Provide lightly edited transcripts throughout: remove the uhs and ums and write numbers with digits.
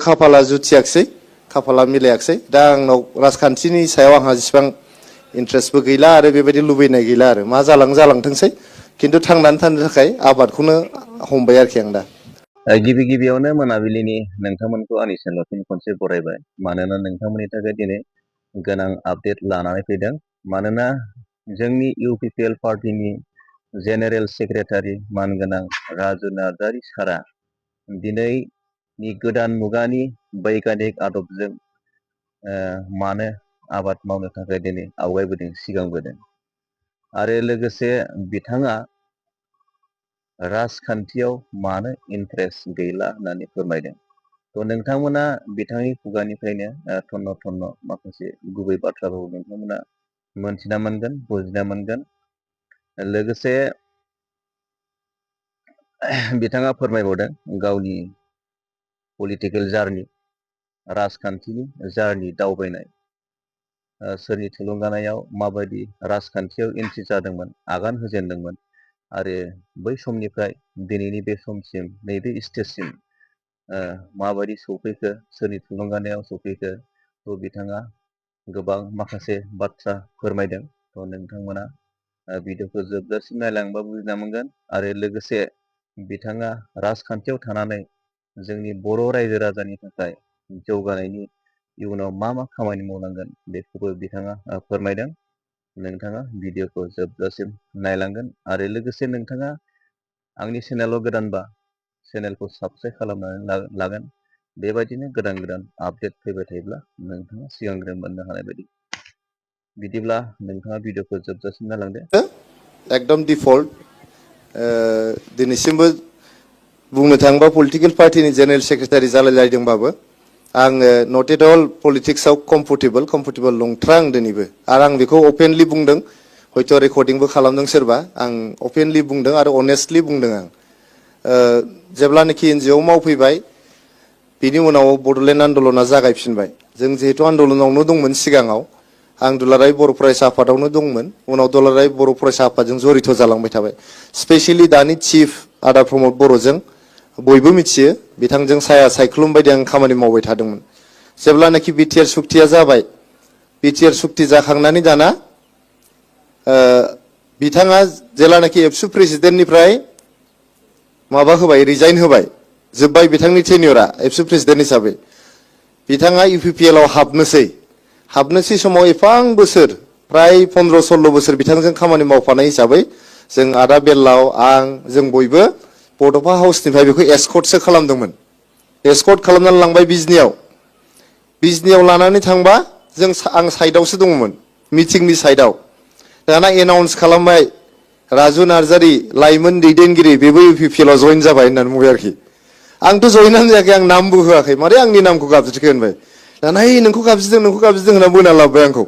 खाफाला जुथियाखसै खाफाला मिलायाखसै दा आंनाव राजखान्थिनि सायाव आंहा जेसेबां इन्ट्रेस्टबो गैला आरो बेबायदि लुबैनाय गैला आरो मा जालांथोंसै खिन्थु थांनानै थानो थाखाय आबादखौनो हमबाय आरोखि आं दा गिबि गिबियावनो मोनाबिलिनि नोंथांमोनखौ आंनि चेनेलाव फिन खनसे बरायबाय मानोना नोंथांमोननि थाखाय दिनै गोनां आपडेट लानानै फैदों मानोना जोंनि UPPL पार्टीनि जेनेरेल सेक्रेटारि मानगोनां राजु नार्जारी सारा दिनैनि गोदान मुगानि बैग्यानिक आदबजों मानो आबाद मावनो थाखाय दिनै आवगायबोदों सिगांबोदों आरो लोगोसे बिथाङा राजखान्थियाव मानो इन्ट्रेस्ट गैला होननानै फोरमायदों थ' नोंथांमोना बिथांनि खुगानिफ्रायनो थन्न थन्न माखासे गुबै बाथ्राफोरखौ नोंथांमोना मोनथिना मोनगोन बुजिना मोनगोन लोगोसे बिथाङा फोरमायबावदों गावनि पलिटिकेल जार्नि राजखान्थिनि जार्नि दावबायनाय सोरनि थुलुंगानायाव माबायदि राजखान्थियाव एन्ट्रि जादोंमोन आगान होजेनदोंमोन आरो बै समनिफ्राय दिनैनि बे समसिम नैबे स्टेजसिम माबायदि सौफैखो सोरनि थुलुंगानायाव सौफैखो थ' बिथाङा गोबां माखासे बाथ्रा फोरमायदों थ' नोंथांमोना भिडिअखौ जोबजासिम नायलांबा बुजिना मोनगोन आरो लोगोसे बिथाङा राजखान्थियाव थानानै जोंनि बर' रायजो राजानि थाखाय जौगानायनि इयुनाव मा मा खामानि मावनांगोन बेखौबो बिथाङा फोरमायदों नोंथाङा भिडिअखौ जोबजासिम नायलांगोन आरो लोगोसे नोंथाङा आंनि चेनेलाव गोदानबा चेनेलखौ साबस्क्राइब खालामनानै लागोन बेबायदिनो गोदान गोदान आपडेट फैबाय थायोब्ला नोंथाङा सिगांग्रो मोननो हानाय बायदि बिदिब्ला नोंथाङा भिडिअखौ जोबजासिम नायलांदो एकदम डिफल्ट दिनैसिमबो बुंनो थाङोबा पलिटिकेल पार्टीनि जेनेरेल सेक्रेटारि जालायलायदोंबाबो आङो नट एट अल पलिटिक्सआव कम्फर्टेबल नंथ्रा आं दिनैबो आरो आं बेखौ अपेनलि बुंदों हयथ' रेकर्डिंबो खालामदों सोरबा आं अपेनलि बुंदों आरो अनेस्टलि बुंदों आं जेब्लानोखि एनजिअ मावफैबाय बिनि उनाव बड'लेण्ड आन्दलना जागायफिनबाय जों जिहेतु आन्दलनावनो दंमोन सिगाङाव आं दुलाराय बर' फरायसा आफादावनो दंमोन उनाव दुलाराय बर' फरायसा आफादजों जरित जालांबाय थाबाय स्पेसियेलि दानि चिफ आदा प्रमद बर'जों बयबो मिथियो बिथांजों साया सायख्लुम बायदि आं खामानि मावबाय थादोंमोन जेब्लानोखि बिटिआर सुक्तिया जाबाय बिटिआर सुक्ति जाखांनानै दाना बिथाङा जेब्लानोखि एबसु प्रेसिडेन्टनिफ्राय माबा होबाय रिजाइन होबाय जोब्बाय बिथांनि टेनियरा एबसु प्रेसिडेन्ट हिसाबै बिथाङा UPPL आव हाबनोसै समाव एफां बोसोर प्राय 15-16 बोसोर बिथांजों खामानि मावफानाय हिसाबै जों आदा बेल्लाव आं जों बयबो बड'फा हाउसनिफ्राय बेखौ एस्कर्टसो खालामदोंमोन एस्कर्ट खालामनानै लांबाय बिजनियाव लानानै थांबा आं साइडआवसो दङमोन मिटिंनि साइडआव दाना एनाउन्स खालामबाय राजु नार्जारी लाइमोन दैदेनगिरि बेबो UPPL आव जइन जाबाय होननानै बुंबाय आरोखि आंथ' जइनानो जायाखै आं नामबो होआखै मारै आंनि नामखौ गाबज्रिखो होनबाय दाना नोंखौ गाबज्रिदों होनना बोना लाबोबाय आंखौ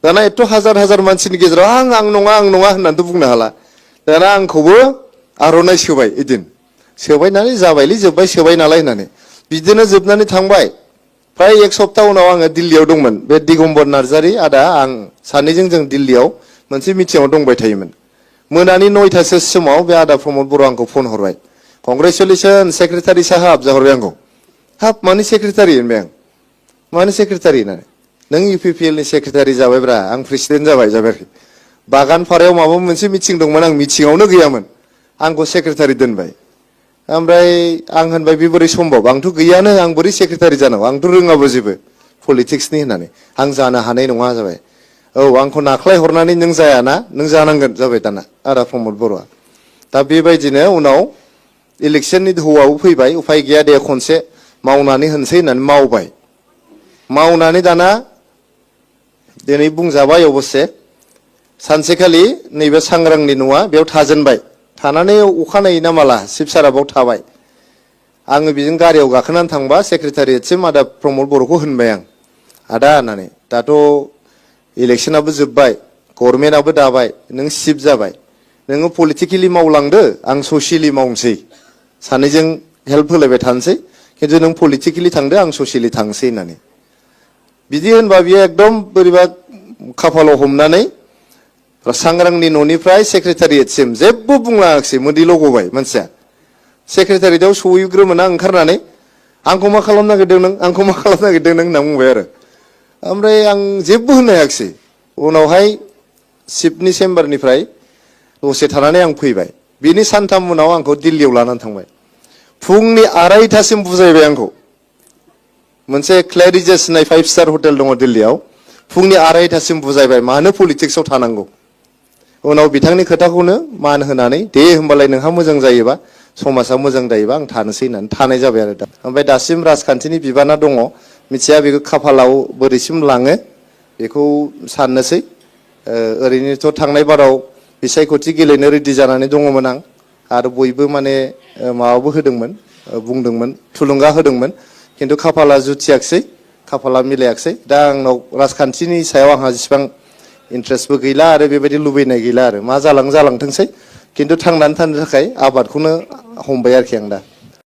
दाना एथ' हाजार मानसिनि गेजेराव आं नङा होननानैथ' बुंनो हाला दाना आंखौबो आर'नाइ सोबाय एदिन सोबायनानै जाबायलै जोब्बाय सोबाय नालाय होननानै बिदिनो जोबनानै थांबाय प्राय एक सप्ता उनाव आङो दिल्लीयाव दंमोन बे दिगम्बर नार्जारी आदा आं सानैजों जों दिल्लीयाव मोनसे मिटिंआव दंबाय थायोमोन मोनानि 9टासो समाव बे आदा प्रमद बर' आंखौ फन हरबाय कंग्रेचुलेसन सेक्रेटारि साहाब जाहरबाय आंखौ हाब मानि सेक्रेटारि होनबाय आं मानि सेक्रेटारि होननानै नों UPPL नि सेक्रेटारि जाबायब्रा आं प्रेसिडेन्ट जाबाय आरोखि बागानपारायाव माबा मोनसे मिटिं दंमोन आं मिटिंआवनो गैयामोन आंखौ सेक्रेटारि दोनबाय ओमफ्राय आं होनबाय बे बोरै सम्भब आंथ' गैयानो आं बोरै सेक्रेटारि जानांगौ आंथ' रोङाबो जेबो पलिटिक्सनि होननानै आं जानो हानाय नङा जाबाय औ आंखौ नाख्लाय हरनानै नों जायाना नों जानांगोन जाबाय दाना आदा प्रमद बर'आ दा बेबायदिनो उनाव इलेक्सननि दोहौआबो फैबाय उफाय गैया दे खनसे मावनानै होनसै होननानै मावनानै दाना दिनै बुंजाबाय अबस्से सानसेखालि नैबे सांग्रांनि न'आ बेयाव थाजेनबाय थानानै अखानायै ना माला चिफ सारा बाव थाबाय आङो बेजों गारियाव गाखोनानै थांबा सेक्रेटारियेटसिम आदा प्रमद बर'खौ होनबाय आं आदा होननानै दाथ' इलेक्सनाबो जोब्बाय गभर्नमेन्टआबो दाबाय नों चिफ जाबाय नोङो पलिटिकेलि मावलांदो आं ससियेलि मावनोसै सानैजों हेल्प होलायबाय थानोसै खिन्थु नों पलिटिकेलि थांदो आं ससियेलि थांसै होननानै बिदि होनबा बियो एकदम बोरैबा खाफालाव हमनानै सांग्रांनि न'निफ्राय सेक्रेटारियेटसिम जेबो बुंलाङाखिसै मोदैल' गबाय मानसिया सेक्रेटारियेटआव सहैग्रोमोना ओंखारनानै आंखौ मा खालामनो नागिरदों नों आंखौ मा खालामनो नागिरदों नों होनना बुंबाय आरो ओमफ्राय आं जेबो होननो हायाखिसै उनावहाय चिफनि चेम्बारनिफ्राय दसे थानानै आं फैबाय बिनि सानथाम उनाव आंखौ दिल्लीयाव लानानै थांबाय फुंनि 2:30सिम बुजायबाय आंखौ मोनसे क्लेरिजेस होननाय 5 स्टार हटेल दङ दिल्लीयाव फुंनि 2:30सिम बुजायबाय मानो पलिटिक्सआव थानांगौ उनाव बिथांनि खोथाखौनो मान होनानै दे होमबालाय नोंहा मोजां जायोबा समाजा मोजां जायोबा आं थानोसै होननानै थानाय जाबाय आरो दा ओमफ्राय दासिम राजखान्थिनि बिबाना दङ मिथिया बेखौ खाफालाव बोरैसिम लाङो बेखौ साननोसै ओरैनोथ' थांनाय बाराव बिसायख'थि गेलेनो रेडि जानानै दङमोन आं आरो बयबो माने माबाबो होदोंमोन बुंदोंमोन थुलुंगा होदोंमोन खिन्थु खाफाला जुथियाखिसै खाफाला मिलायाखिसै दा आंनाव राजखान्थिनि सायाव आंहा जेसेबां इन्ट्रेस्टबो गैला आरो बेबायदि लुबैनाय गैला आरो मा जालांथोंसै खिन्थु थांनानै थानो थाखाय आबादखौनो हमबाय आरोखि आं दा